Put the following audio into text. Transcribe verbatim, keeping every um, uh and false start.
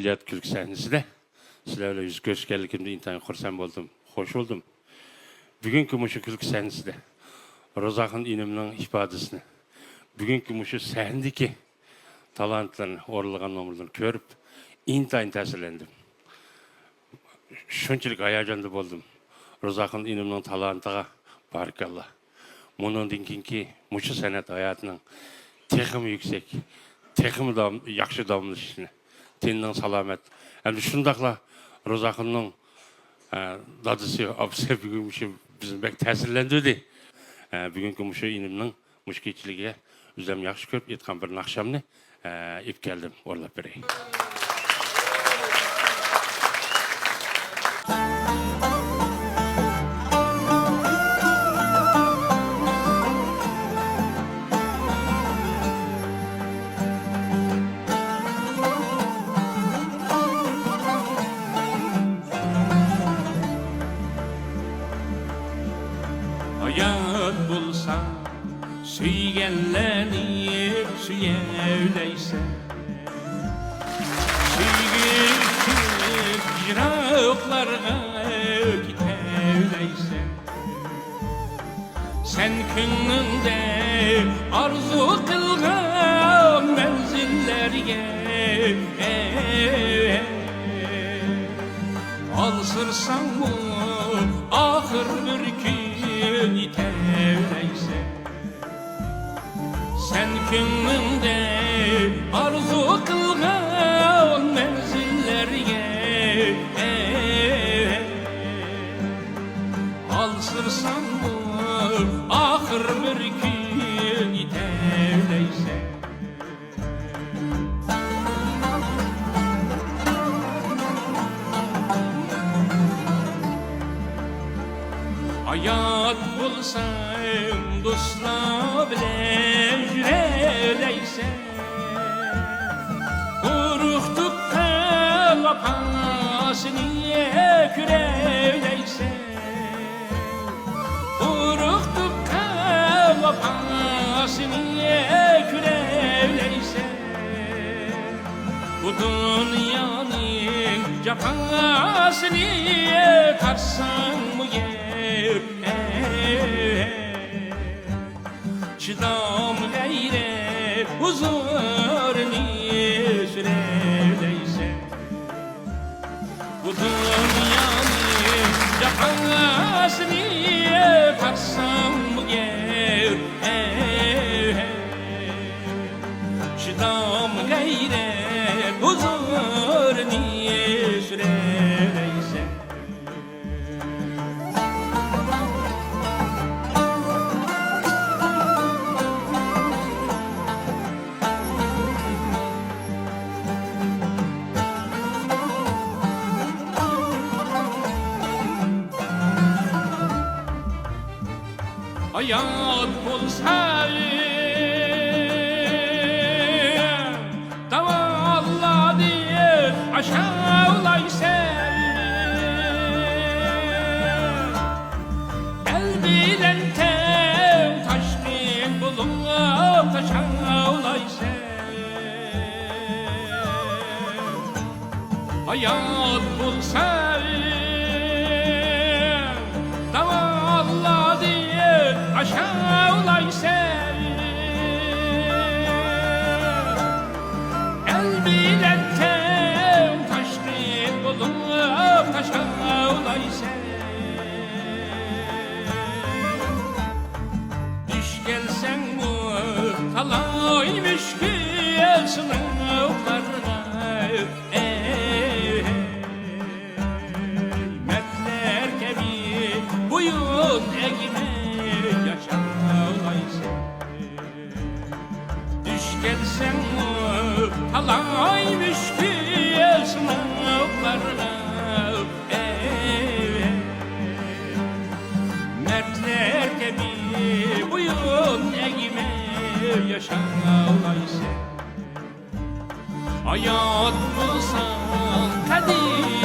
ئىجاد كۈلكە سەھنىسىدە سىلەر بىلەن يۈز كۆرۈشكەنلىكىمدىن ئىنتايىن خۇرسەن بولدۇم، خوش بولدۇم. بۈگۈنكى مۇشۇ كۈلكە سەھنىسىدە روزاخۇن ئىنىمنىڭ ئىپادىسىنى، بۈگۈنكى مۇشۇ سەھنىدىكى تالانتلىرىنى، ئورۇنلىغان نومۇرلىرىنى كۆرۈپ ئىنتايىن تەسىرلەندىم. شۇنچىلىك ھاياجاندا بولدۇم. روزاخۇن ئىنىمنىڭ تالانتىغا بارىكاللا. مۇنىڭدىن كېيىنكى مۇشۇ سەنئەت ھاياتىنىڭ تېخىمۇ يۈكسەك، تېخىمۇ داۋام-، ياخشى داۋاملىشىشىنى، تېنىنىڭ سالامەت، ھەمدە شۇنداقلا روزاخۇننىڭ، ئە، دادىسى، ئاپىسى بۈگۈن مۇشۇ بىزنى بەك تەسىرلەندۈردى. ئە، بۈگۈنكى مۇشۇ ئىنىمنىڭ مۇشۇ كېچىلىكىگە ئۆزۈم ياخشى كۆرۈپ ئېيتقان بىر ناخشامنى، ئە، ئېلىپ كەلدىم، ئورۇنلاپ بېرەي. ھايات بولساڭ، سۆيگەنلەرنى سۆيەلەيسەن. سۆيگۈ ئۈچۈن يىراقلارغا كېتەلەيسەن. سەن كۆڭلۈڭدە ئارزۇ قىلغان مەنزىللەرگە ئالسىرساڭمۇ، ئاخىر بىر كۈن يېتەلەيسەن. سەن كۆڭلۈڭدە ئارزۇ قىلغان مەنزىللەرگە ئالسىرساڭمۇ، ئاخىر بىر كۈن يېتەلەيسەن. ھايات بولساڭ، دوستلار بىلەن يۈرەلەيسەن. ئۇرۇق-تۇغقان ۋاپاسىنى كۆرەلەيسەن. ئۇرۇق-تۇغقان ۋاپاسىنى كۆرەلەيسەن. بۇ دۇنيانىڭ جاپاسىنى تارتساڭمۇ يەپ، چىدام، غەيرەت، ھۇزۇرنى سۈرەلەيسەن. بۇ دۇنيانىڭ جاپاسىنى تارتساڭمۇ يەپ، چىدام، غەيرەت، ھۇزۇرنى سۈرەلەيسەن. ھايات بولساڭ، داۋانلارنى ئاشاۋلايسەن. ئەل بىلەن تەڭ تاشقىن بولۇپ تاشاۋلايسەن. ھايات بولساڭ، داۋانلارنى ئاشاۋلايسەن. ئەل بىلەن تەڭ تاشقىن بولۇپ تاشاۋلايسەن. دۇچ كەلسەڭمۇ تالاي مۈشكۈل سىناقلارغا، ئەي، مەردلەر كەبى بويۇن ئەگمەي ياشاۋلايسەن. دۇچ كەلسەڭمۇ تالاي مۈشكۈل سىناقلارغا، ئەي، مەردلەر كەبى بويۇن ئەگمەي ياشاۋلايسەن. ھايات بولساڭ، قەدىر